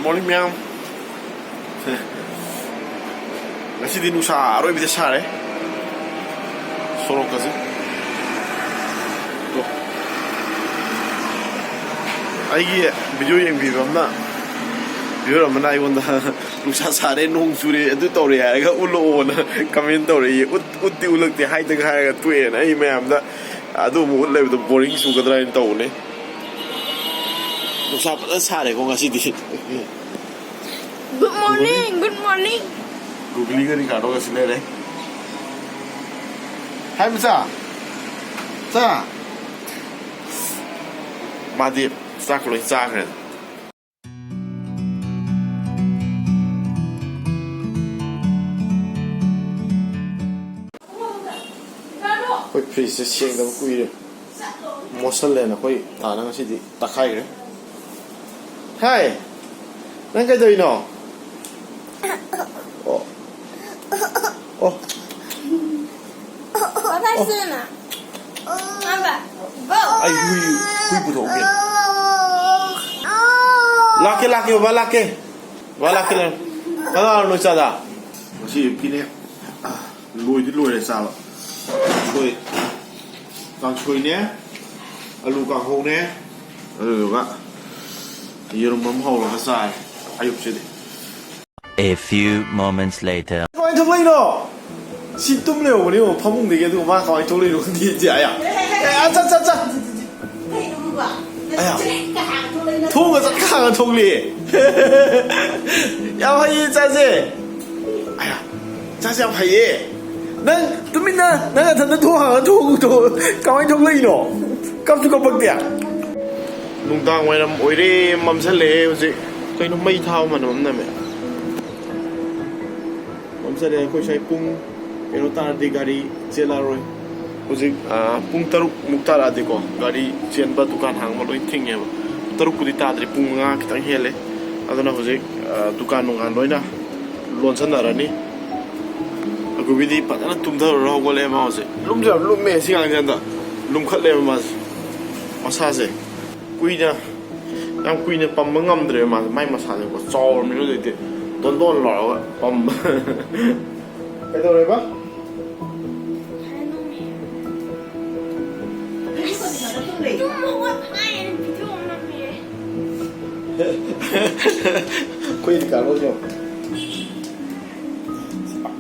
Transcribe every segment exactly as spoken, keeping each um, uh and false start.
Morning, ꯃꯌꯥꯝ꯫ ꯉꯁꯤꯗꯤ ꯅꯨꯡꯁꯥ ꯑꯔꯣꯏꯕꯤꯗ ꯁꯥꯔꯦ꯫ ꯁꯣꯔꯣꯛꯀꯁꯦ꯫ ꯑꯗꯣ ꯑꯩꯒꯤ video ꯌꯦꯡꯕꯤꯕ ꯑꯃꯅ, viewer ꯑꯃꯅ ꯑꯩꯉꯣꯟꯗ "ꯅꯨꯡꯁꯥ ꯁꯥꯔꯦ, ꯅꯣꯡ ꯆꯨꯔꯦ, ꯑꯗꯨ ꯇꯧꯔꯦ" ꯍꯥꯏꯔꯒ ꯎꯠꯂꯛꯑꯣꯅ comment ꯇꯧꯔꯛꯏ꯫ ꯎꯠ-, ꯎꯠꯇꯤ ꯎꯠꯂꯛꯇꯦ, ꯍꯥꯏꯗꯒ ꯍꯥꯏꯔꯒ ꯇꯣꯛꯑꯦꯅ ꯑꯩ ꯃꯌꯥꯝꯗ ꯑꯗꯨ ꯑꯃꯨꯛ ꯎꯠ ꯂꯩꯕꯗꯣ boring ꯆꯨꯒꯗ꯭ꯔꯥ ꯍꯥꯏꯅ ꯇꯧꯕꯅꯦ꯫ ꯅꯨꯡꯁꯥ ꯐꯖꯅ ꯁꯥꯔꯦꯀꯣ ꯉꯁꯤꯗꯤ꯫ Good morning, good morning. ꯒꯨꯒꯂꯤꯒ ꯔꯤꯀꯥꯔꯗꯣꯒ ꯁꯤ ꯂꯩꯔꯦ꯫ ꯍꯥꯏ ꯃꯆꯥ꯫ ꯆꯥ꯫ ꯃꯥꯗꯤ ꯆꯥꯛ ꯂꯣꯏ ꯆꯥꯈ꯭ꯔꯦ꯫ ꯑꯩꯈꯣꯏ fridgeꯁꯦ ꯁꯦꯡꯗꯕ ꯀꯨꯏꯔꯦ꯫ ꯃꯣꯠꯁꯜꯂꯦꯅ ꯑꯩꯈꯣꯏ ꯇꯥꯅ ꯉꯁꯤꯗꯤ ꯇꯛꯈꯥꯏꯈ꯭ꯔꯦ꯫ ꯍꯥꯏ, ꯅꯪ ꯀꯩꯗꯧꯔꯤꯅꯣ? ꯑꯣ꯫ ꯑꯣ꯫ ꯄꯣꯊꯥꯁꯤꯅ꯫ ꯑꯕ, ꯕꯧ꯫ ꯑꯩ ꯍꯨꯏ, ꯍꯨꯏ ꯄꯨꯊꯣꯛꯀꯦ꯫ ꯂꯥꯛꯀꯦ, ꯂꯥꯛꯀꯦ, ꯕꯕꯥ, ꯂꯥꯛꯀꯦ꯫ ꯕꯕꯥ, ꯂꯥꯛꯀꯦ, ꯂꯥꯛꯀꯦ꯫ ꯀꯅꯥꯅꯣ ꯅꯣꯏ ꯆꯥꯗ? ꯉꯁꯤ ꯑꯌꯨꯛꯀꯤꯅꯦ, ꯑ, ꯂꯣꯏꯗꯤ ꯂꯣꯏꯔꯦ ꯆꯥꯕ꯫ ꯑꯩꯈꯣꯏ ꯀꯥꯡꯁꯣꯏꯅꯦ, ꯑꯂꯨ ꯀꯥꯡꯍꯧꯅꯦ, ꯑꯗꯨꯗꯨꯒ ꯌꯦꯔꯨꯝ ꯑꯃ ꯍꯧꯔꯒ ꯆꯥꯔꯦ ꯑꯌꯨꯛꯁꯤꯗꯤ꯫ A few moments later. ꯀꯃꯥꯏꯅ ꯊꯣꯛꯂꯛꯏꯅꯣ? ꯁꯤ ꯇꯨꯝ ꯂꯩꯍꯧꯕꯅꯦ ꯌꯦꯡꯉꯣ, ꯐꯃꯨꯡꯗꯒꯤ, ꯑꯗꯨꯒ ꯃꯥ ꯀꯃꯥꯏꯅ ꯊꯣꯛꯂꯛꯏꯅꯣ ꯈꯪꯗꯦ, ꯏꯆꯦ, ꯑꯌꯥ꯫ ꯑꯦ, ꯑꯆꯥ, ꯑꯆꯥ, ꯑꯆꯥ꯫ ꯑꯌꯥ꯫ ꯊꯣꯡꯒ ꯆꯠ ꯈꯥꯡꯉ ꯊꯣꯛꯂꯛꯑꯦ꯫ ꯌꯥꯝ ꯍꯩꯌꯦ, ꯏꯆꯥꯁꯦ꯫ ꯑꯌꯥ, ꯏꯆꯥꯁꯦ ꯌꯥꯝ ꯍꯩꯌꯦ꯫ ꯅꯪ ꯇꯨꯃꯤꯟꯅ, ꯅꯪ ꯅꯊꯟꯗ ꯊꯣꯡ ꯍꯥꯡꯉ ꯊꯣꯡ, ꯊꯣꯡ, ꯀꯃꯥꯏꯅ ꯊꯣꯛꯂꯛꯏꯅꯣ? ꯀꯞꯁꯨ ꯀꯞꯄꯛꯇꯦ꯫ ꯅꯨꯡꯗꯥꯡ ꯋꯥꯏꯔꯝ ꯑꯣꯏꯔꯦ, ꯃꯝꯁꯜꯂꯛꯑꯦ ꯍꯧꯖꯤꯛ꯫ ꯀꯩꯅꯣ, ꯃꯩ ꯊꯥꯕ ꯃꯅꯝ ꯑꯃ ꯅꯝꯃꯦ꯫ ꯃꯝꯁꯜꯂꯛꯑꯦ꯫ ꯑꯩꯈꯣꯏ ꯁ꯭ꯋꯥꯏ ꯄꯨꯡ ꯀꯩꯅꯣ ꯇꯥꯔꯗꯤ ꯒꯥꯔꯤ ꯆꯦꯜꯂꯛꯑꯔꯣꯏ꯫ ꯍꯧꯖꯤꯛ, ꯑ, ꯄꯨꯡ ꯇꯔꯨꯛ ꯃꯨꯛ ꯇꯥꯔꯛꯑꯗꯤꯀꯣ, ꯒꯥꯔꯤ ꯆꯦꯟꯕ, ꯗꯨꯀꯥꯟ ꯍꯥꯡꯕ ꯂꯣꯏ ꯊꯤꯡꯉꯦꯕ꯫ ꯇꯔꯨꯛꯄꯨꯗꯤ ꯇꯥꯗ꯭ꯔꯤ, ꯄꯨꯡ ꯃꯉꯥ ꯈꯤꯇꯪ ꯍꯦꯜꯂꯦ꯫ ꯑꯗꯨꯅ ꯍꯧꯖꯤꯛ, ꯑ, ꯗꯨꯀꯥꯟ ꯅꯨꯡꯀꯥꯟ ꯂꯣꯏꯅ ꯂꯣꯟꯁꯤꯟꯅꯔꯅꯤ꯫ ꯑꯒꯨꯕꯤꯗꯤ ꯐꯖꯅ ꯇꯨꯝꯊꯔꯨꯔ ꯍꯧꯒꯠꯂꯛꯑꯦ ꯃꯥ ꯍꯧꯖꯤꯛ꯫ ꯂꯨꯝꯁꯨ ꯌꯥꯝ ꯂꯨꯝꯃꯦ ꯁꯤ ꯑꯉꯥꯡꯁꯦ ꯍꯟꯗꯛ꯫ ꯂꯨꯝꯈꯠꯂꯦꯕ ꯃꯥꯁꯦ꯫ ꯃꯁꯥꯁꯦ ꯀꯨꯏꯅ ꯌꯥꯝ ꯀꯨꯏꯅ ꯄꯝꯕ ꯉꯝꯗ꯭ꯔꯦꯕ ꯃꯥꯁꯦ, ꯃꯥꯏ ꯃꯁꯥꯁꯦꯀꯣ ꯆꯥꯎꯔꯕꯅꯤꯅ ꯍꯧꯖꯤꯛꯇꯤ ꯗꯣꯟ ꯗꯣꯟ ꯂꯥꯎꯔꯒ ꯄꯝꯕ꯫ ꯀꯩꯗꯧꯔꯦꯕ? ꯇꯨꯝ ꯍꯧꯒꯠꯄ ꯉꯥꯏꯔꯤ, video ꯑꯃ ꯅꯝꯃꯤꯌꯦ꯫ ꯑꯩꯈꯣꯏꯗꯤ ꯀꯥꯔꯣꯁꯦ ꯌꯦꯡꯉꯣ꯫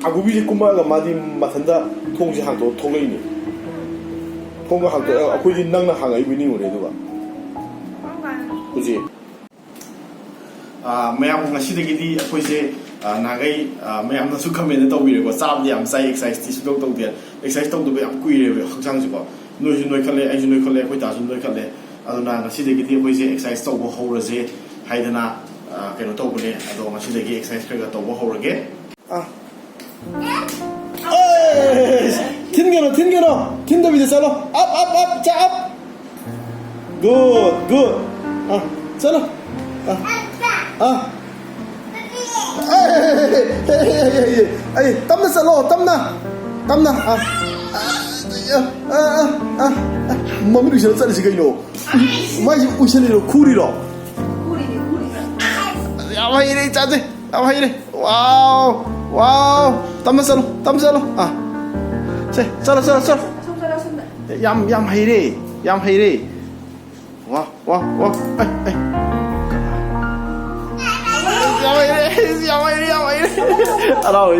ꯑꯒꯨꯕꯤꯁꯦ ꯀꯨꯝꯃꯛꯑꯒ ꯃꯥꯗꯤ ꯃꯊꯟꯇ ꯊꯣꯡꯁꯦ ꯍꯥꯡꯇꯣꯛꯑ ꯊꯣꯛꯂꯛꯏꯅꯦ꯫ ꯊꯣꯡꯒ ꯍꯥꯡꯇꯣꯛꯑꯒ ꯑꯩꯈꯣꯏꯗꯤ ꯅꯪꯅ ꯍꯥꯡꯉꯛꯏꯕꯣꯏ ꯅꯤꯡꯉꯨꯔꯦ꯫ ꯑꯗꯨꯒ ꯍꯧꯖꯤꯛ, ꯑꯥ, ꯃꯌꯥꯝ, ꯉꯁꯤꯗꯒꯤꯗꯤ ꯑꯩꯈꯣꯏꯁꯦ, ꯑꯥ, ꯅꯍꯥꯟꯈꯩ, ꯑꯥ, ꯃꯌꯥꯝꯅꯁꯨ ꯀꯃꯦꯟꯗ ꯇꯧꯕꯤꯔꯦꯀꯣ, ꯆꯥꯕꯗꯤ ꯌꯥꯝ ꯆꯥꯏ, ꯑꯦꯛꯁꯔꯁꯥꯏꯁꯇꯤ ꯁꯨꯡꯇꯧ ꯇꯧꯗꯦ꯫ ꯑꯦꯛꯁꯔꯁꯥꯏꯁ ꯇꯧꯗꯕ ꯌꯥꯝ ꯀꯨꯏꯔꯦꯕ ꯍꯛꯆꯥꯡꯁꯦꯀꯣ꯫ ꯅꯣꯏꯁꯨ ꯅꯣꯏꯈꯠꯂꯦ, ꯑꯩꯁꯨ ꯅꯣꯏꯈꯠꯂꯦ, ꯑꯩꯈꯣꯏ ꯗꯥꯁꯨ ꯅꯣꯏꯈꯠꯂꯦ꯫ ꯑꯗꯨꯅ ꯉꯁꯤꯗꯒꯤꯗꯤ ꯑꯩꯈꯣꯏꯁꯦ ꯑꯦꯛꯁꯔꯁꯥꯏꯁ ꯇꯧꯕ ꯍꯧꯔꯁꯦ ꯍꯥꯏꯗꯅ, ꯑꯥ, ꯀꯩꯅꯣ ꯇꯧꯕꯅꯦ꯫ ꯑꯗꯣ ꯉꯁꯤꯗꯒꯤ ꯑꯦꯛꯁꯔꯁꯥꯏꯁ ꯈꯔ ꯈꯔ ꯇꯧꯕ ꯍꯧꯔꯒꯦ꯫ ꯑꯥ꯫ ꯑꯦꯁ! ꯊꯤꯟꯒꯅꯣ, ꯊꯤꯟꯒꯅꯣ꯫ ꯊꯤꯟꯗꯕꯤꯗ ꯆꯠꯂꯣ꯫ Up, up, up, ꯆꯥ, up꯫ Good, good. ꯑꯥ, ꯆꯠꯂꯣ꯫ ꯑꯥ, ꯑꯥ꯫ ꯑꯩ, ꯑꯩ, ꯇꯞꯅ ꯆꯠꯂꯣ, ꯇꯞꯅ꯫ ꯇꯞꯅ꯫ ꯑꯥ꯫ ꯑꯥ, ꯑꯥ, ꯑꯥ, ꯑꯥ꯫ ꯃꯃꯤꯠ ꯎꯏꯁꯜꯂ ꯆꯠꯂꯤꯁꯤ ꯀꯩꯅꯣ? ꯃꯥꯏꯁꯤ ꯎꯏꯁꯜꯂꯤꯔꯣ, ꯈꯨꯔꯤꯔꯣ? ꯌꯥꯝ ꯍꯩꯔꯦ, ꯏꯆꯥꯁꯦ꯫ ꯌꯥꯝ ꯍꯩꯔꯦ꯫ Wow, wow. ꯇꯞꯅ ꯆꯠꯂꯣ, ꯇꯞꯅ ꯆꯠꯂꯣ꯫ ꯑꯥ꯫ ꯁꯦ, ꯆꯠꯂꯣ, ꯆꯠꯂꯣ, ꯆꯠꯂꯣ꯫ ꯌꯥꯝ, ꯌꯥꯝ ꯍꯩꯔꯦ, ꯌꯥꯝ ꯍꯩꯔꯦ꯫ Wow, wow, wow. ꯑꯩ, ꯑꯩ꯫ ꯌꯥꯝ ꯍꯩꯔꯦ, ꯌꯥꯝ ꯍꯩꯔꯦ, ꯌꯥꯝ ꯍꯩꯔꯦ꯫ ꯍꯔꯥꯎꯋꯦ꯫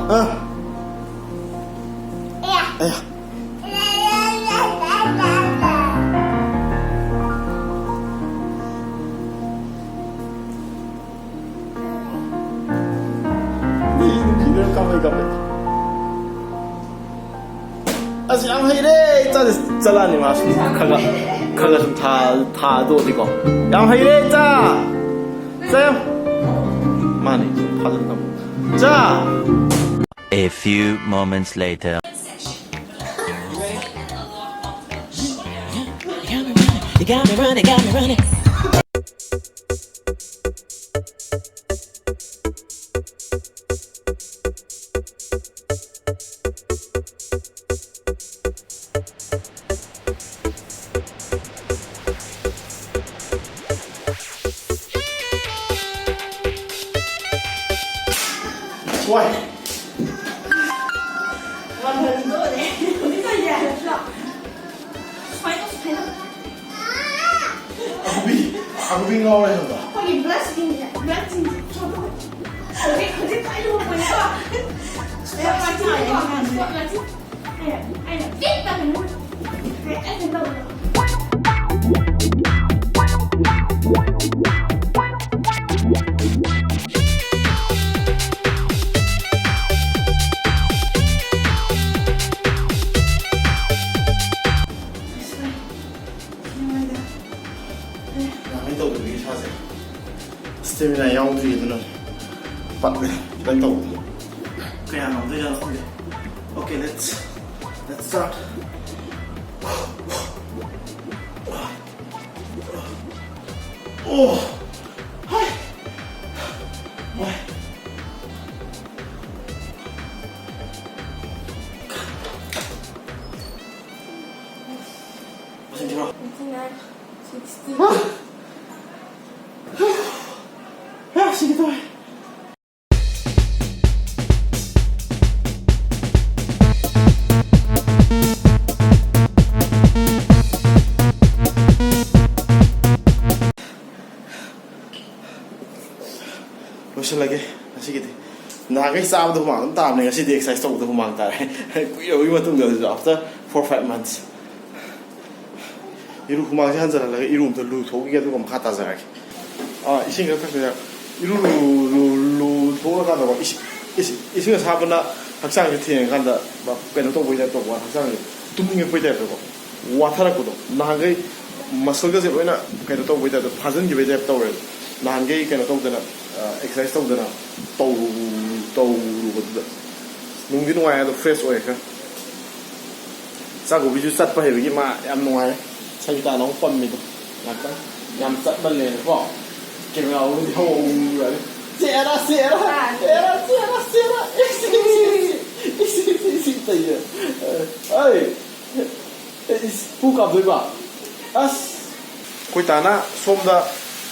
ꯑꯥ꯫ ꯑꯌꯥ꯫ ꯃꯤ ꯅꯨꯡꯁꯤꯗꯅ ꯀꯥꯞꯄꯩ ꯀꯥꯞꯄꯩ꯫ ꯑꯁ, ꯌꯥꯝ ꯍꯩꯔꯦ꯫ ꯆꯠ-, ꯆꯠꯂꯛꯑꯅꯤ ꯃꯥꯁꯨ꯫ ꯈꯔ ꯈꯔ, ꯈꯔ ꯈꯔ ꯁꯨꯝ ꯊꯥ-, ꯊꯥꯗꯣꯛꯑꯗꯤꯀꯣ꯫ ꯌꯥꯝ ꯍꯩꯔꯦ, ꯏꯆꯥ꯫ ꯏꯆꯥ, ꯌꯥꯝ-, ꯃꯥꯅꯤ, ꯁꯨꯝ ꯐꯥꯖꯤꯜꯂꯛꯀꯅꯨ꯫ ꯏꯆꯥ꯫ A few moments later. You got me running, got me running. ꯍꯣꯏ꯫ ꯃꯃꯜꯗꯣꯅꯦ꯫ ꯍꯧꯖꯤꯛ ꯀꯔꯤ ꯍꯥꯏꯔꯛꯇ꯭ꯔꯣ? ꯁꯨꯃꯥꯏꯅ ꯇꯧ, ꯁꯨꯃꯥꯏꯅ ꯇꯧ꯫ ꯑꯃꯨꯕꯤ, ꯑꯃꯨꯕꯤ ꯉꯥꯎꯔꯦ ꯍꯥꯏꯕ꯫ ꯑꯩꯈꯣꯏꯒꯤ bloodꯁꯤꯡꯁꯦ, bloodꯁꯤꯡꯁꯦ ꯆꯣꯠꯊꯣꯛ-, ꯍꯧꯖꯤꯛ, ꯍꯧꯖꯤꯛ ꯂꯣꯏ ꯂꯨꯍꯣꯡꯕꯅꯤꯀꯣ꯫ Spot ꯂꯥꯛꯁꯤꯜꯂꯛꯑꯦ, spot ꯂꯥꯛꯁꯤꯜꯂꯛꯑꯦ꯫ ꯑꯩꯅ, ꯑꯩꯅ ꯄꯤꯛ ꯇꯥꯅ ꯅꯣꯏ reaction ꯇꯧꯕꯗꯣ꯫ ꯅꯍꯥꯟꯒꯩ ꯇꯧꯗꯕꯒꯤ ꯏꯁꯥꯁꯦ stamina ꯌꯥꯎꯗ꯭ꯔꯤ, ꯑꯗꯨꯅ ꯄꯠꯂꯦ ꯈꯤꯇꯪ ꯇꯧꯕꯗꯣ꯫ ꯀꯌꯥ ꯉꯝꯗꯣꯏꯖꯥꯠꯅꯣ ꯈꯪꯗꯦ꯫ Okay, let's, let's start. Oh, ꯍꯥꯏ꯫ ꯋꯥꯏ꯫ ꯃꯁꯤꯡ ꯊꯤꯔꯣ꯫ Twenty nine, sixty. ꯍꯥ, ꯁꯤꯒꯦ ꯇꯧꯋꯦ꯫ ꯂꯣꯏꯁꯤꯜꯂꯒꯦ ꯉꯁꯤꯒꯤꯗꯤ꯫ ꯅꯍꯥꯟꯈꯩ ꯆꯥꯕꯗ ꯍꯨꯃꯥꯡ ꯑꯗꯨꯝ ꯇꯥꯕꯅꯦ, ꯉꯁꯤꯗꯤ exercise ꯇꯧꯕꯗ ꯍꯨꯃꯥꯡ ꯇꯥꯔꯦ꯫ ꯀꯨꯏꯔꯕꯒꯤ ꯃꯇꯨꯡꯗ ꯑꯗꯨꯁꯨ, after four five months꯫ ꯏꯔꯨ, ꯍꯨꯃꯥꯡꯁꯦ ꯍꯟꯖꯜꯍꯜꯂꯒ ꯏꯔꯨ ꯑꯝꯇ ꯂꯨꯊꯣꯛꯈꯤꯒꯦ, ꯑꯗꯨꯒ ꯃꯈꯥ ꯇꯥꯖꯔꯛꯑꯒꯦ꯫ ꯑꯥ, ꯏꯁꯤꯡ ꯈꯔ ꯊꯛꯆꯔꯦ꯫ ꯏꯔꯨ ꯂꯨ-, ꯂꯨ-, ꯂꯨꯊꯣꯛꯂꯀꯥꯟꯗꯀꯣ, ꯏꯁꯤꯡ, ꯏꯁꯤꯡ, ꯏꯁꯤꯡ ꯑꯁꯥꯕꯅ ꯍꯛꯆꯥꯡꯁꯦ ꯊꯦꯡꯉꯀꯥꯟꯗ ꯀꯩꯅꯣ ꯇꯧꯕꯩ ꯇꯥꯏꯞ ꯇꯧꯕ, ꯍꯛꯆꯥꯡꯁꯦ ꯇꯨꯝꯅꯤꯡꯉꯛꯄꯩ ꯇꯥꯏꯞꯇꯀꯣ, ꯋꯥꯊꯔꯛꯄꯗꯣ꯫ ꯅꯍꯥꯟꯈꯩ muscleꯒꯁꯦ ꯂꯣꯏꯅ ꯀꯩꯅꯣ ꯇꯧꯕꯩ ꯇꯥꯏꯞꯇ, ꯐꯥꯖꯤꯟꯈꯤꯕꯩ ꯇꯥꯏꯞ ꯇꯧꯔꯦꯕ꯫ ꯅꯍꯥꯟꯈꯩ ꯀꯩꯅꯣ ꯇꯧꯗꯅ, ꯑ, exercise ꯇꯧꯗꯅ ꯇꯧ-, ꯇꯧꯔꯨꯕꯗꯨꯗ ꯅꯨꯡꯗꯤ ꯅꯨꯡꯉꯥꯏ, ꯑꯗꯣ fresh ꯑꯣꯏ ꯈꯔ꯫ ꯆꯥꯛꯒꯣꯕꯤꯁꯨ ꯆꯠꯄ ꯍꯩꯕꯒꯤ ꯃꯥ ꯌꯥꯝ ꯅꯨꯡꯉꯥꯏ꯫ ꯁꯪꯒꯤꯇꯥꯅ ꯑꯃꯨꯛ ꯄꯝꯃꯤꯗꯣ ꯉꯥꯛꯇꯪ꯫ ꯌꯥꯝ ꯆꯠꯃꯜꯂꯦꯅꯀꯣ꯫ Cameraꯕꯨꯗꯤ ꯍꯧꯔꯅꯤ꯫ ꯆꯦꯔꯥ, ꯆꯦꯔꯥ, ꯆꯦꯔꯥ, ꯆꯦꯔꯥ, ꯆꯦꯔꯥ꯫ ꯏꯁ, ꯏꯁ, ꯏꯁ, ꯏꯁ, ꯏꯁ, ꯏꯁ, ꯇꯧꯏꯗꯣ꯫ ꯑꯩ, ꯏꯁ, ꯄꯨ ꯀꯥꯞꯇꯣꯏꯕ? ꯑꯁ꯫ ꯑꯩꯈꯣꯏ ꯇꯥꯅ ꯁꯣꯝꯗ,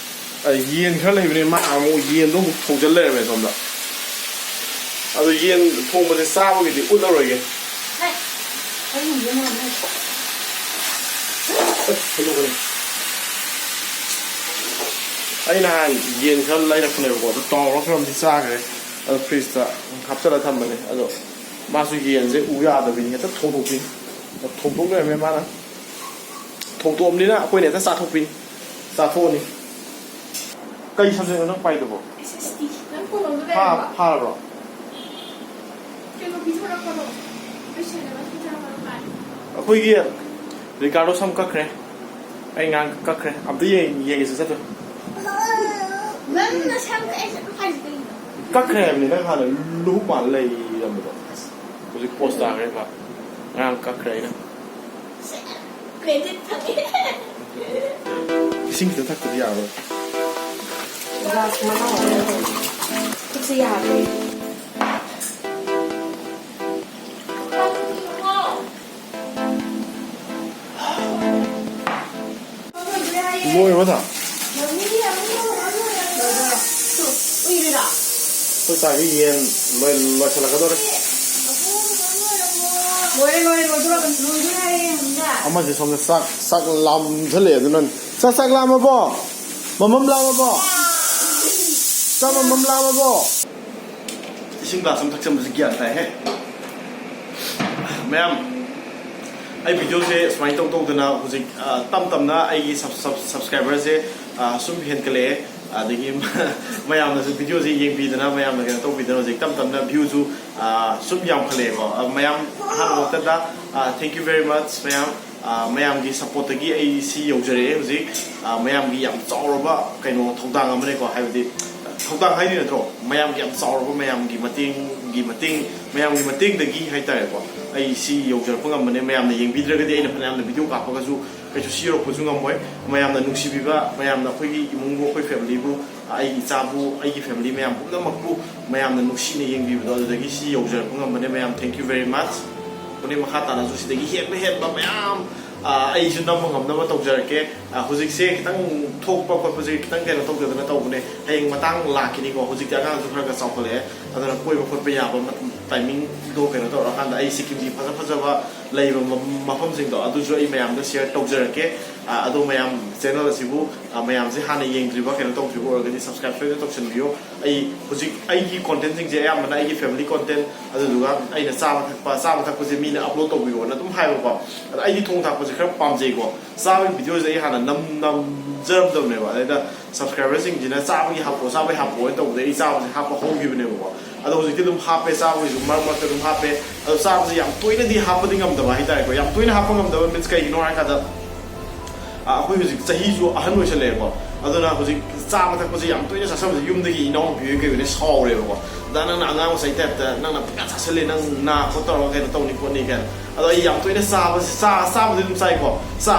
ꯑ, ꯌꯦꯟ ꯈꯔ ꯂꯩꯕꯅꯦ, ꯃꯥ ꯑꯃꯨꯛ ꯌꯦꯟꯗꯣ ꯑꯃꯨꯛ ꯊꯣꯡꯖꯤꯜ ꯂꯩꯔꯝꯃꯦ ꯁꯣꯝꯗ꯫ ꯑꯗꯣ ꯌꯦꯟ ꯊꯣꯡꯕꯁꯦ ꯆꯥꯕꯒꯤꯗꯤ ꯎꯠꯂꯔꯣꯏꯒꯦ꯫ ꯍꯥꯏ꯫ ꯑꯩ ꯌꯦꯟ ꯌꯥꯝ ꯍꯥꯏ꯫ ꯑꯁ, ꯍꯩꯗꯣꯛꯀꯅꯤ꯫ ꯑꯩ ꯅꯍꯥꯟ ꯌꯦꯟ ꯈꯔ ꯂꯩꯔꯛꯄꯅꯦꯕꯀꯣ, ꯑꯗꯨ ꯇꯥꯎꯔ ꯈꯔ ꯑꯃꯗꯤ ꯆꯥꯈ꯭ꯔꯦ꯫ ꯑꯗꯣ ꯐ꯭ꯔꯤꯖꯇ ꯍꯥꯞꯆꯜꯂ ꯊꯝꯕꯅꯦ꯫ ꯑꯗꯣ ꯃꯥꯁꯨ ꯌꯦꯟꯁꯦ ꯎ ꯌꯥꯗꯕꯤꯅꯤ, ꯍꯦꯛꯇ ꯊꯣꯡꯗꯣꯛꯄꯤꯅꯤ꯫ ꯊꯣꯡꯗꯣꯛ ꯂꯩꯔꯝꯃꯦ ꯃꯥꯅ꯫ ꯊꯣꯡꯗꯣꯛꯑꯕꯅꯤꯅ ꯑꯩꯈꯣꯏꯅ ꯍꯦꯛꯇ ꯆꯥꯊꯣꯛꯄꯤꯅꯤ꯫ ꯆꯥꯊꯣꯛꯑꯅꯤ꯫ ꯀꯩ ꯁꯕꯖꯦꯛꯅꯣ ꯅꯪ ꯄꯥꯏꯗꯨꯕꯣ? ꯑꯦꯁ ꯑꯦꯁ ꯇꯤ꯫ ꯅꯪ ꯀꯣꯂꯣꯝꯗꯣ ꯐꯥ-, ꯂꯩꯔꯕꯣ? ꯐꯥꯔꯕ꯭ꯔꯣ? ꯀꯩꯅꯣ ꯄꯤꯊꯣꯔꯛꯄꯗꯣ? ꯑꯩꯈꯣꯏ ꯁꯦꯂꯦꯕꯁ ꯄꯤꯊꯣꯔꯛꯄꯗꯣ ꯀꯥꯏ? ꯑꯩꯈꯣꯏꯒꯤ ꯔꯤꯀꯥꯔꯗꯣ ꯁꯝ ꯀꯛꯈ꯭ꯔꯦ꯫ ꯑꯩ ꯉꯔꯥꯡ ꯀꯛꯈ꯭ꯔꯦ꯫ ꯑꯝꯇ ꯌꯦꯡ-, ꯌꯦꯡꯒꯦꯁꯦ, ꯆꯠꯇꯣꯏ꯫ ꯅꯪ ꯅꯁꯝ ꯀꯛꯑꯦ ꯆꯠꯂꯨ ꯍꯥꯏꯁꯦ ꯀꯩꯒꯤꯅꯣ? ꯀꯛꯈ꯭ꯔꯦ ꯍꯥꯏꯕꯅꯤ, ꯅꯪ ꯍꯥꯟꯅ ꯂꯨꯍꯨꯞ ꯃꯥꯜꯂ ꯂꯩꯔꯝꯕꯗꯣ꯫ ꯍꯧꯖꯤꯛ ꯄꯣꯁ ꯇꯥꯈ꯭ꯔꯦ ꯃꯥ꯫ ꯉꯔꯥꯡ ꯀꯛꯈ꯭ꯔꯦ ꯑꯩꯅ꯫ ꯀ꯭ꯔꯦꯗꯤꯠ ꯐꯪꯉꯦ꯫ ꯏꯁꯤꯡ ꯈꯤꯇꯪ ꯊꯛꯇꯗꯤ ꯌꯥꯔꯣꯏ꯫ ꯒ꯭ꯂꯥꯁ ꯃꯉꯥ ꯑꯣꯏꯔꯦ꯫ ꯈꯨꯠꯁꯦ ꯌꯥꯗ꯭ꯔꯦ꯫ ꯂꯣꯏꯔꯕ ꯊꯥ? ꯎꯏꯔꯤꯔꯥ? ꯑꯩꯈꯣꯏ ꯆꯥꯛꯁꯤ ꯌꯦꯟ ꯂꯣꯏ-, ꯂꯣꯏꯁꯤꯜꯂꯛꯀꯗꯧꯔꯦ꯫ ꯂꯣꯏꯔꯦ, ꯂꯣꯏꯔꯦ, ꯂꯣꯏꯗꯣꯔꯕꯅꯤ꯫ ꯂꯣꯏꯗꯣꯔꯦ ꯍꯥꯏꯌꯦ ꯍꯧꯖꯤꯛ꯫ ꯑꯃꯁꯦ ꯁꯣꯝꯗ ꯆꯥꯛ, ꯆꯥꯛ ꯂꯥꯝꯁꯜꯂꯛꯑꯦ ꯑꯗꯨꯅꯅꯦ꯫ ꯆꯥꯛ, ꯆꯥꯛ ꯂꯥꯝꯃꯕꯣ? ꯃꯃꯝ ꯂꯥꯝꯃꯕꯣ? ꯆꯥꯛ ꯃꯃꯝ ꯂꯥꯝꯃꯕꯣ? ꯏꯁꯤꯡ ꯒ꯭ꯂꯥꯁ ꯑꯃ ꯊꯛꯆꯟꯕꯁꯦ ꯒ꯭ꯌꯥꯟ ꯇꯥꯏꯍꯦ꯫ ꯃꯌꯥꯝ, ꯑꯩ ꯚꯤꯗꯤꯑꯣꯁꯦ ꯁꯨꯃꯥꯏꯅ ꯇꯧ ꯇꯧꯗꯅ ꯍꯧꯖꯤꯛ, ꯑ, ꯇꯞ ꯇꯞꯅ ꯑꯩꯒꯤ ꯁꯕ-, ꯁꯕ-, ꯁꯕꯁꯀ꯭ꯔꯥꯏꯕꯔꯁꯦ, ꯑ, ꯁꯨꯝ ꯍꯦꯟꯒꯠꯂꯛꯑꯦ꯫ ꯑꯗꯒꯤ ꯃꯌꯥꯝꯅꯁꯨ ꯚꯤꯗꯤꯑꯣꯁꯦ ꯌꯦꯡꯕꯤꯗꯅ, ꯃꯌꯥꯝꯅ ꯀꯩꯅꯣ ꯇꯧꯕꯤꯗꯅ ꯍꯧꯖꯤꯛ ꯇꯞ ꯇꯞꯅ ꯚ꯭ꯌꯨꯁꯨ, ꯑ, ꯁꯨꯝ ꯌꯥꯝꯈꯠꯂꯛꯑꯦꯀꯣ꯫ ꯑ, ꯃꯌꯥꯝ ꯑꯍꯥꯟꯕ ꯃꯛꯇꯗ, ꯑ, thank you very much ꯃꯌꯥꯝ꯫ ꯑ, ꯃꯌꯥꯝꯒꯤ ꯁꯞꯄꯣꯔꯠꯇꯒꯤ ꯑꯩ ꯁꯤ ꯌꯧꯖꯔꯛꯑꯦ ꯍꯧꯖꯤꯛ꯫ ꯑ, ꯃꯌꯥꯝꯒꯤ ꯌꯥꯝ ꯆꯥꯎꯔꯕ ꯀꯩꯅꯣ ꯊꯧꯗꯥꯡ ꯑꯃꯅꯦꯀꯣ, ꯍꯥꯏꯕꯗꯤ ꯊꯧꯗꯥꯡ ꯍꯥꯏꯗꯣꯏ ꯅꯠꯇ꯭ꯔꯣ? ꯃꯌꯥꯝꯒꯤ ꯌꯥꯝ ꯆꯥꯎꯔꯕ ꯃꯌꯥꯝꯒꯤ ꯃꯇꯦꯡꯒꯤ ꯃꯇꯦꯡ, ꯃꯌꯥꯝꯒꯤ ꯃꯇꯦꯡꯗꯒꯤ ꯍꯥꯏꯇꯥꯔꯦꯀꯣ, ꯑꯩ ꯁꯤ ꯌꯧꯖꯔꯛꯄ ꯉꯝꯕꯅꯦ꯫ ꯃꯌꯥꯝꯅ ꯌꯦꯡꯕꯤꯗ꯭ꯔꯒꯗꯤ ꯑꯩꯅ ꯐꯅꯌꯥꯝꯅ ꯚꯤꯗꯤꯑꯣ ꯀꯥꯞꯄꯒꯁꯨ ꯀꯩꯁꯨ ꯁꯤ ꯌꯧꯔꯛꯄꯁꯨ ꯉꯝꯃꯣꯏ꯫ ꯃꯌꯥꯝꯅ ꯅꯨꯡꯁꯤꯕꯤꯕ, ꯃꯌꯥꯝꯅ ꯑꯩꯈꯣꯏꯒꯤ ꯏꯃꯨꯡꯕꯨ, ꯑꯩꯈꯣꯏ ꯐꯦꯃꯤꯂꯤꯕꯨ, ꯑꯩꯒꯤ ꯏꯆꯥꯕꯨ, ꯑꯩꯒꯤ ꯐꯦꯃꯤꯂꯤ ꯃꯌꯥꯝ ꯄꯨꯝꯅꯃꯛꯄꯨ ꯃꯌꯥꯝꯅ ꯅꯨꯡꯁꯤꯅ ꯌꯦꯡꯕꯤꯕꯗꯣ, ꯑꯗꯨꯗꯒꯤ ꯁꯤ ꯌꯧꯖꯔꯛꯄ ꯉꯝꯕꯅꯦ꯫ ꯃꯌꯥꯝ, thank you very much꯫ ꯍꯣꯔꯦꯟ ꯃꯈꯥ ꯇꯥꯅꯁꯨ ꯁꯤꯗꯒꯤ ꯍꯦꯟꯕ ꯍꯦꯟꯕ ꯃꯌꯥꯝ ꯑꯩꯁꯨ ꯅꯝꯕ ꯉꯝꯅꯕ ꯇꯧꯖꯔꯛꯀꯦ꯫ ꯍꯧꯖꯤꯛꯁꯦ ꯈꯤꯇꯪ ꯊꯣꯛꯄ ꯈꯣꯠꯄꯁꯦ ꯈꯤꯇꯪ ꯀꯩꯅꯣ ꯇꯧꯗꯗꯅ ꯇꯧꯕꯅꯦ꯫ ꯍꯌꯦꯡ ꯃꯇꯥꯡ ꯂꯥꯛꯈꯤꯅꯤꯀꯣ꯫ ꯍꯧꯖꯤꯛꯇꯤ ꯑꯉꯥꯡꯁꯨ ꯈꯔ ꯈꯔ ꯆꯥꯎꯈꯠꯂꯛꯑꯦ꯫ ꯑꯗꯨꯅ ꯀꯣꯏꯕ ꯈꯣꯠꯄ ꯌꯥꯕ ꯃꯇꯝ, ꯇꯥꯏꯃꯤꯡꯗꯣ ꯀꯩꯅꯣ ꯇꯧꯔꯀꯥꯟꯗ ꯑꯩ ꯁꯤꯀꯤꯝꯒꯤ ꯐꯖ ꯐꯖꯕ ꯂꯩꯕ ꯃꯐꯝꯁꯤꯡꯗꯣ ꯑꯗꯨꯁꯨ ꯑꯩ ꯃꯌꯥꯝꯗ ꯁꯤꯌꯔ ꯇꯧꯖꯔꯛꯀꯦ꯫ ꯑꯗꯣ ꯃꯌꯥꯝ, ꯆꯦꯅꯦꯜ ꯑꯁꯤꯕꯨ ꯃꯌꯥꯝꯁꯦ ꯍꯥꯟꯅ ꯌꯦꯡꯗ꯭ꯔꯤꯕ, ꯀꯩꯅꯣ ꯇꯧꯗ꯭ꯔꯤꯕ ꯑꯣꯏꯔꯒꯗꯤ ꯁꯕꯁꯀ꯭ꯔꯥꯏꯕ ꯁꯣꯏꯗꯅ ꯇꯧꯁꯤꯟꯕꯤꯌꯣ꯫ ꯑꯩ ꯍꯧꯖꯤꯛ ꯑꯩꯒꯤ ꯀꯣꯟꯇꯦꯟꯁꯤꯡꯁꯦ ꯑꯌꯥꯝꯕꯅ ꯑꯩꯒꯤ ꯐꯦꯃꯤꯂꯤ ꯀꯣꯟꯇꯦꯟ, ꯑꯗꯨꯗꯨꯒ ꯑꯩꯅ ꯆꯥꯕ ꯊꯛꯄ, ꯆꯥꯕ ꯊꯛꯄꯁꯦ ꯃꯤꯅ ꯑꯞꯂꯣꯗ ꯇꯧꯕꯤꯔꯛꯑꯣꯅ ꯑꯗꯨꯝ ꯍꯥꯏꯕꯀꯣ꯫ ꯑꯗ ꯑꯩꯗꯤ ꯊꯣꯡ ꯊꯥꯛꯄꯁꯦ ꯈꯔ ꯄꯥꯝꯖꯩꯀꯣ꯫ ꯆꯥꯕꯒꯤ ꯚꯤꯗꯤꯑꯣꯁꯦ ꯑꯩ ꯍꯥꯟꯅ ꯅꯝ ꯅꯝꯖꯔꯝꯗꯕꯅꯦꯕ꯫ ꯑꯗꯩꯗ ꯁꯕꯁꯀ꯭ꯔꯥꯏꯕꯔꯁꯤꯡꯁꯤꯅ "ꯆꯥꯕꯒꯤ ꯍꯥꯞꯄꯣ, ꯆꯥꯕꯒꯤ ꯍꯥꯞꯄꯣ" ꯍꯥꯏꯅ ꯇꯧꯕꯗ ꯑꯩ ꯆꯥꯕꯁꯦ ꯍꯥꯞꯄ ꯍꯧꯈꯤꯕꯅꯦꯕꯀꯣ꯫ ꯑꯗꯣ ꯍꯧꯖꯤꯛꯇꯤ ꯑꯗꯨꯝ ꯍꯥꯞꯄꯦ, ꯆꯥꯕꯒꯤꯁꯨ ꯃꯔꯛ ꯃꯔꯛꯇ ꯑꯗꯨꯝ ꯍꯥꯞꯄꯦ꯫ ꯑꯗꯣ ꯆꯥꯕꯁꯦ ꯌꯥꯝ ꯇꯣꯏꯅꯗꯤ ꯍꯥꯞꯄꯗꯤ ꯉꯝꯗꯕ ꯍꯥꯏꯇꯥꯔꯦꯀꯣ꯫ ꯌꯥꯝ ꯇꯣꯏꯅ ꯍꯥꯞꯄ ꯉꯝꯗꯕ ꯃꯤꯟꯁ ꯀꯩꯒꯤꯅꯣ ꯍꯥꯏ ꯀꯥꯟꯗ, ꯑꯩꯈꯣꯏ ꯍꯧꯖꯤꯛ ꯆꯍꯤꯁꯨ ꯑꯍꯟ ꯑꯣꯏꯁꯜꯂꯛꯑꯦꯀꯣ꯫ ꯑꯗꯨꯅ ꯍꯧꯖꯤꯛ ꯆꯥꯕ ꯊꯛꯄꯁꯦ ꯌꯥꯝ ꯇꯣꯏꯅ ꯆꯥꯁꯟꯕꯁꯦ ꯌꯨꯝꯗꯒꯤ ꯏꯅꯥꯎꯅꯨꯄꯤ ꯍꯣꯏ ꯀꯩ ꯍꯣꯏꯅ ꯁꯥꯎꯔꯦꯕꯀꯣ꯫ "ꯗꯥ, ꯅꯪꯅ ꯑꯉꯥꯡ ꯃꯆꯥꯒꯤ ꯇꯥꯏꯞꯇ ꯅꯪꯅ ꯄꯪꯆꯥ ꯆꯥꯁꯜꯂꯦ, ꯅꯪ ꯅꯥ ꯈꯣꯠ ꯇꯧꯔꯒ ꯀꯩꯅꯣ ꯇꯧꯅꯤ ꯈꯣꯠꯅꯤ" ꯀꯥꯏꯅ꯫ ꯑꯗꯣ ꯑꯩ ꯌꯥꯝ ꯇꯣꯏꯅ ꯆꯥꯕꯁꯦ, ꯆꯥ ꯆꯥꯕꯗꯤ ꯑꯗꯨꯝ ꯆꯥꯏꯀꯣ꯫ ꯆꯥ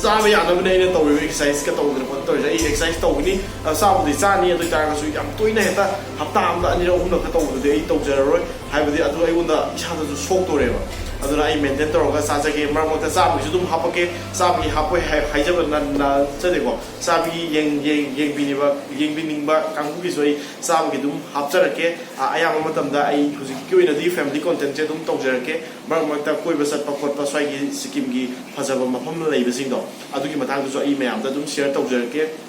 ꯆꯥꯕ ꯌꯥꯅꯕꯅꯦ ꯑꯩꯅ ꯇꯧꯔꯤꯕ ꯑꯦꯛꯁꯔꯁꯥꯏꯁꯀ ꯇꯧꯗꯅ ꯈꯣꯠꯇꯅ ꯇꯧꯔꯤꯁꯦ꯫ ꯑꯩ ꯑꯦꯛꯁꯔꯁꯥꯏꯁ ꯇꯧꯒꯅꯤ, ꯑ, ꯆꯥꯕꯨꯗꯤ ꯆꯥꯅꯤ, ꯑꯗꯨ ꯑꯣꯏꯇꯥꯔꯒꯁꯨ ꯌꯥꯝ ꯇꯣꯏꯅ ꯍꯦꯛꯇ ꯍꯞꯇꯥ ꯑꯃꯗ ꯑꯅꯤꯔꯛ ꯑꯍꯨꯝꯂꯛꯀ ꯇꯧꯕꯗꯨꯗꯤ ꯑꯩ ꯇꯧꯖꯔꯔꯣꯏ꯫ ꯍꯥꯏꯕꯗꯤ ꯑꯗꯨ ꯑꯩꯉꯣꯟꯗ ꯏꯁꯥꯗꯁꯨ ꯁꯣꯛꯇꯣꯔꯦꯕ꯫ ꯑꯗꯨꯅ ꯑꯩ ꯃꯦꯟꯇꯦꯟ ꯇꯧꯔꯒ ꯆꯥꯖꯒꯦ꯫ ꯃꯔꯛ ꯃꯔꯛꯇ ꯆꯥꯕꯒꯤꯁꯨ ꯑꯗꯨꯝ ꯍꯥꯞꯄꯛꯀꯦ꯫ ꯆꯥꯕꯒꯤ ꯍꯥꯞꯄꯣꯏ ꯍꯥꯏ-, ꯍꯥꯏꯖꯕ ꯅ-, ꯅꯠꯆꯗꯦꯀꯣ꯫ ꯆꯥꯕꯒꯤ ꯌꯦꯡ-, ꯌꯦꯡ-, ꯌꯦꯡꯕꯤꯅꯤꯡꯕ, ꯌꯦꯡꯕꯤꯅꯤꯡꯕ ꯀꯥꯡꯕꯨꯒꯤꯁꯨ ꯑꯩ ꯆꯥꯕꯒꯤ ꯑꯗꯨꯝ ꯍꯥꯞꯆꯔꯛꯀꯦ꯫ ꯑ, ꯑꯌꯥꯝꯕ ꯃꯇꯝꯗ ꯑꯩ ꯍꯧꯖꯤꯛꯀꯤ ꯑꯣꯏꯅꯗꯤ ꯐꯦꯃꯤꯂꯤ ꯀꯣꯟꯇꯦꯟꯁꯦ ꯑꯗꯨꯝ ꯇꯧꯖꯔꯛꯀꯦ꯫ ꯃꯔꯛ ꯃꯔꯛꯇ ꯀꯣꯏꯕ ꯆꯠꯄ ꯈꯣꯠꯄ, ꯁ꯭ꯋꯥꯏꯒꯤ ꯁꯤꯀꯤꯝꯒꯤ ꯐꯖꯕ ꯃꯐꯝ ꯂꯩꯕꯁꯤꯡꯗꯣ, ꯑꯗꯨꯒꯤ ꯃꯇꯥꯡꯗꯁꯨ ꯑꯩ ꯃꯌꯥꯝꯗ ꯑꯗꯨꯝ ꯁꯤꯌꯔ ꯇꯧꯖꯔꯛꯀꯦ꯫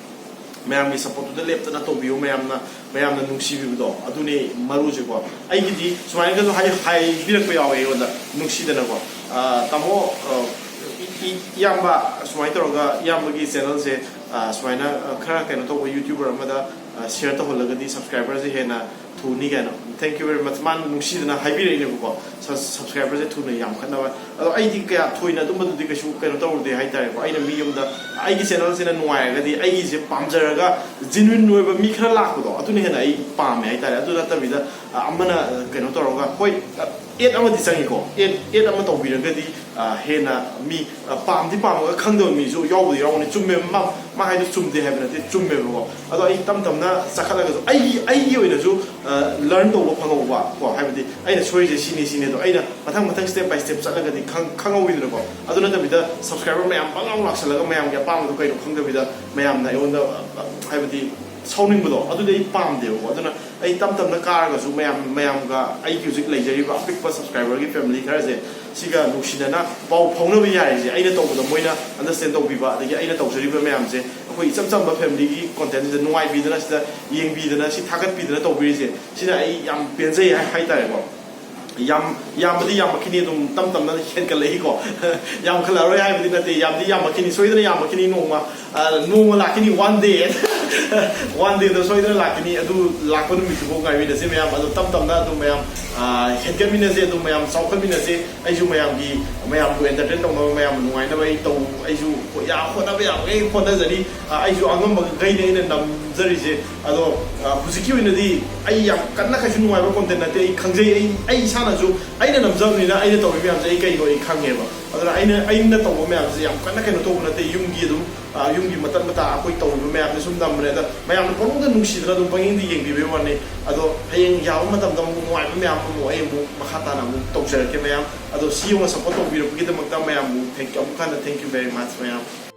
ꯃꯌꯥꯝꯒꯤ ꯁꯞꯄꯣꯔꯠꯇꯨꯗ ꯂꯦꯞꯇꯅ ꯇꯧꯕꯤꯌꯨ꯫ ꯃꯌꯥꯝꯅ, ꯃꯌꯥꯝꯅ ꯅꯨꯡꯁꯤꯕꯤꯕꯗꯣ ꯑꯗꯨꯅꯦ ꯃꯔꯨꯁꯦꯀꯣ꯫ ꯑꯩꯒꯤꯗꯤ ꯁꯨꯃꯥꯏꯅꯒꯁꯨ ꯍꯥꯏ-, ꯍꯥꯏꯕꯤꯔꯛꯄ ꯌꯥꯎꯋꯦ ꯑꯩꯉꯣꯟꯗ ꯅꯨꯡꯁꯤꯗꯅꯀꯣ꯫ ꯑ, "ꯇꯥꯃꯣ, ꯑ, ꯏ-, ꯏ-, ꯏꯌꯥꯝꯕ ꯁꯨꯃꯥꯏꯅ ꯇꯧꯔꯒ ꯏꯌꯥꯝꯕꯒꯤ ꯆꯦꯅꯦꯜꯁꯦ, ꯑ, ꯁꯨꯃꯥꯏꯅ, ꯑ, ꯈꯔ ꯀꯩꯅꯣ ꯇꯧꯕ ꯌꯨꯇ꯭ꯌꯨꯕꯔ ꯑꯃꯗ, ꯑ, ꯁꯤꯌꯔ ꯇꯧꯍꯜꯂꯒꯗꯤ ꯁꯕꯁꯀ꯭ꯔꯥꯏꯕꯔꯁꯦ ꯍꯦꯟꯅ ꯊꯨꯅꯤ" ꯀꯥꯏꯅ꯫ "Thank you very much", ꯃꯥꯅ ꯅꯨꯡꯁꯤꯗꯅ ꯍꯥꯏꯕꯤꯔꯛꯏꯅꯦꯕꯀꯣ, ꯁ-, ꯁꯕꯁꯀ꯭ꯔꯥꯏꯕꯔꯁꯦ ꯊꯨꯅ ꯌꯥꯝꯈꯠꯅꯕ꯫ ꯑꯗꯣ ꯑꯩꯗꯤ ꯀꯌꯥ ꯊꯣꯏꯅ ꯑꯗꯨꯝꯕꯗꯨꯗꯤ ꯀꯩꯁꯨ ꯀꯩꯅꯣ ꯇꯧꯔꯨꯗꯦ ꯍꯥꯏꯇꯥꯔꯦꯀꯣ꯫ ꯑꯩꯅ ꯃꯤ ꯑꯃꯗ ꯑꯩꯒꯤ ꯆꯦꯅꯦꯜꯁꯤꯅ ꯅꯨꯡꯉꯥꯏꯔꯒꯗꯤ, ꯑꯩꯒꯤꯁꯦ ꯄꯥꯝꯖꯔꯒ ꯖꯦꯅꯨꯏꯟ ꯑꯣꯏꯕ ꯃꯤ ꯈꯔ ꯂꯥꯛꯄꯗꯣ, ꯑꯗꯨꯅ ꯍꯦꯟꯅ ꯑꯩ ꯄꯥꯝꯃꯦ ꯍꯥꯏꯇꯥꯔꯦ꯫ ꯑꯗꯨ ꯅꯠꯇꯕꯤꯗ, ꯑ, ꯑꯃꯅ, ꯑ, ꯀꯩꯅꯣ ꯇꯧꯔꯒ, ꯍꯣꯏ, ꯑ, ꯑꯦꯗ ꯑꯃꯗꯤ ꯆꯪꯉꯤꯀꯣ, ꯑꯦꯗ, ꯑꯦꯗ ꯑꯃ ꯇꯧꯕꯤꯔꯒꯗꯤ ꯑ, ꯍꯦꯟꯅ ꯃꯤ, ꯑ, ꯄꯥꯝꯗꯤ ꯄꯥꯝꯃꯒ ꯈꯪꯗꯕ ꯃꯤꯁꯨ ꯌꯥꯎꯕꯗꯤ ꯌꯥꯎꯒꯅꯤ꯫ ꯆꯨꯝꯃꯦꯕ, ꯃꯥ, ꯃꯥ ꯍꯥꯏꯗꯣ ꯆꯨꯝꯗꯦ ꯍꯥꯏꯕ ꯅꯠꯇꯦ, ꯆꯨꯝꯃꯦꯕꯀꯣ꯫ ꯑꯗꯣ ꯑꯩ ꯇꯞ ꯇꯞꯅ ꯆꯥꯈꯠꯂꯒꯁꯨ ꯑꯩꯒꯤ, ꯑꯩꯒꯤ ꯑꯣꯏꯅꯁꯨ, ꯑ, learn ꯇꯧꯕ ꯐꯪꯍꯧꯕ ꯀꯣ, ꯍꯥꯏꯕꯗꯤ ꯑꯩꯅ ꯁꯣꯏꯔꯤꯁꯦ ꯁꯤꯅꯤ, ꯁꯤꯅꯤ, ꯑꯗꯣ ꯑꯩꯅ ꯃꯊꯪ ꯃꯊꯪ step by step ꯆꯠꯂꯒꯗꯤ ꯈꯪ-, ꯈꯪꯍꯧꯋꯤꯗꯅꯀꯣ꯫ ꯑꯗꯨ ꯅꯠꯇꯕꯤꯗ subscriber ꯃꯌꯥꯝ ꯄꯪꯂꯥꯎ ꯂꯥꯛꯁꯜꯂꯒ ꯃꯌꯥꯝꯒꯤ ꯑꯄꯥꯝꯕꯗꯣ ꯀꯩꯅꯣ ꯈꯪꯗꯕꯤꯗ ꯃꯌꯥꯝꯅ ꯑꯩꯉꯣꯟꯗ, ꯑ, ꯍꯥꯏꯕꯗꯤ ꯁꯥꯎꯅꯤꯡꯕꯗꯣ, ꯑꯗꯨꯗꯤ ꯑꯩ ꯄꯥꯝꯗꯦꯕꯀꯣ꯫ ꯑꯗꯨꯅ ꯑꯩ ꯇꯞ ꯇꯞꯅ ꯀꯥꯔꯒꯁꯨ ꯃꯌꯥꯝ, ꯃꯌꯥꯝꯒ ꯑꯩꯒꯤ ꯍꯧꯖꯤꯛ ꯂꯩꯖꯔꯤꯕ ꯑꯄꯤꯛꯄ subscriberꯒꯤ family ꯈꯔꯁꯦ ꯁꯤꯒ ꯅꯨꯡꯁꯤꯅꯅ ꯄꯥꯎ ꯐꯥꯎꯅꯕ ꯌꯥꯔꯤꯁꯦ, ꯑꯩꯅ ꯇꯧꯕꯗ ꯃꯣꯏꯅ understand ꯇꯧꯕꯤꯕ, ꯑꯗꯒꯤ ꯑꯩꯅ ꯇꯧꯖꯔꯤꯕ ꯃꯌꯥꯝꯁꯦ, ꯑꯩꯈꯣꯏ ꯏꯆꯝ ꯆꯝꯕ familyꯒꯤ contentꯁꯤꯗ ꯅꯨꯡꯉꯥꯏꯕꯤꯗꯅ, ꯁꯤꯗ ꯌꯦꯡꯕꯤꯗꯅ, ꯁꯤ ꯊꯥꯒꯠꯄꯤꯗꯅ ꯇꯧꯕꯤꯔꯤꯁꯦ, ꯁꯤꯅ ꯑꯩ ꯌꯥꯝ ꯄꯦꯟꯖꯩ ꯍꯥꯏ-, ꯍꯥꯏꯇꯥꯔꯦꯀꯣ꯫ ꯌꯥꯝ, ꯌꯥꯝꯕꯗꯤ ꯌꯥꯝꯃꯛꯈꯤꯅꯤ, ꯑꯗꯨꯝ ꯇꯞ ꯇꯞꯅ ꯍꯦꯟꯒꯠꯂꯛꯏꯀꯣ꯫ ꯌꯥꯝꯈꯠꯂꯛꯑꯔꯣꯏ ꯍꯥꯏꯕꯗꯤ ꯅꯠꯇꯦ, ꯌꯥꯝꯗꯤ ꯌꯥꯝꯃꯛꯈꯤꯅꯤ, ꯁꯣꯏꯗꯅ ꯌꯥꯝꯃꯛꯈꯤꯅꯤ꯫ ꯅꯣꯡꯃ, ꯑ, ꯅꯣꯡꯃ ꯂꯥꯛꯈꯤꯅꯤ, one day꯫ One dayꯗ ꯁꯣꯏꯗꯅ ꯂꯥꯛꯈꯤꯅꯤ꯫ ꯑꯗꯨ ꯂꯥꯛꯄ ꯅꯨꯃꯤꯠꯇꯨꯐꯥꯎ ꯉꯥꯏꯃꯤꯟꯅꯁꯦ ꯃꯌꯥꯝ꯫ ꯑꯗꯣ ꯇꯞ ꯇꯞꯅ ꯑꯗꯨꯝ ꯃꯌꯥꯝ, ꯑ, ꯍꯦꯟꯒꯠꯃꯤꯟꯅꯁꯦ, ꯑꯗꯨꯝ ꯃꯌꯥꯝ ꯆꯥꯎꯈꯠꯃꯤꯟꯅꯁꯦ꯫ ꯑꯩꯁꯨ ꯃꯌꯥꯝꯒꯤ, ꯃꯌꯥꯝꯕꯨ entertain ꯇꯧꯅꯕ, ꯃꯌꯥꯝꯕꯨ ꯅꯨꯡꯉꯥꯏꯅꯕ ꯑꯩ ꯇꯧ-, ꯑꯩꯁꯨ ꯌꯥꯝ ꯍꯣꯠꯅꯕ ꯌꯥꯕꯈꯩ ꯍꯣꯠꯅꯖꯔꯤ꯫ ꯑ, ꯑꯩꯁꯨ ꯑꯉꯝꯕꯈꯩꯅꯦ ꯑꯩꯅ ꯅꯝꯖꯔꯤꯁꯦ꯫ ꯑꯗꯣ, ꯑ, ꯍꯧꯖꯤꯛꯀꯤ ꯑꯣꯏꯅꯗꯤ ꯑꯩ ꯌꯥꯝ ꯀꯟꯅ ꯀꯩꯁꯨ ꯅꯨꯡꯉꯥꯏꯕ content ꯅꯠꯇꯦ, ꯑꯩ ꯈꯪꯖꯩ꯫ ꯑꯩ, ꯑꯩ ꯏꯁꯥꯅꯁꯨ ꯑꯩꯅ ꯅꯝꯖꯕꯅꯤꯅ ꯑꯩꯅ ꯇꯧꯔꯤ ꯃꯌꯥꯝꯁꯦ ꯑꯩ ꯀꯩꯅꯣ ꯑꯩ ꯈꯪꯉꯦꯕ꯫ ꯑꯗꯨꯅ ꯑꯩꯅ, ꯑꯩꯅ ꯇꯧꯕ ꯃꯌꯥꯝꯁꯦ ꯌꯥꯝ ꯀꯟꯅ ꯀꯩꯅꯣ ꯇꯧꯕ ꯅꯠꯇꯦ꯫ ꯌꯨꯝꯒꯤ ꯑꯗꯨꯝ, ꯑ, ꯌꯨꯝꯒꯤ ꯃꯇꯠ ꯃꯇꯥ ꯑꯩꯈꯣꯏ ꯇꯧꯔꯤꯕ ꯃꯌꯥꯝꯁꯦ ꯁꯨꯝ ꯅꯝꯕꯅꯦ꯫ ꯑꯗ ꯃꯌꯥꯝꯅ ꯄꯪꯅꯨꯡꯗ ꯅꯨꯡꯁꯤꯗꯅ ꯑꯗꯨꯝ ꯄꯪꯌꯦꯡꯗ ꯌꯦꯡꯕꯤꯕꯩ ꯋꯥꯅꯤ꯫ ꯑꯗꯣ ꯍꯌꯦꯡ ꯌꯥꯕ ꯃꯇꯝꯗ ꯑꯃꯨꯛ ꯅꯨꯡꯉꯥꯏꯕ ꯃꯌꯥꯝ ꯑꯃꯨꯛ ꯑꯩ ꯑꯃꯨꯛ ꯃꯈꯥ ꯇꯥꯅ ꯑꯃꯨꯛ ꯇꯧꯖꯔꯛꯀꯦ ꯃꯌꯥꯝ꯫ ꯑꯗꯣ ꯁꯤ ꯌꯧꯅ support ꯇꯧꯕꯤꯔꯛꯄꯒꯤꯗꯃꯛꯇ ꯃꯌꯥꯝꯕꯨ thank you, ꯑꯃꯨꯛ ꯍꯟꯅ thank you very much ꯃꯌꯥꯝ꯫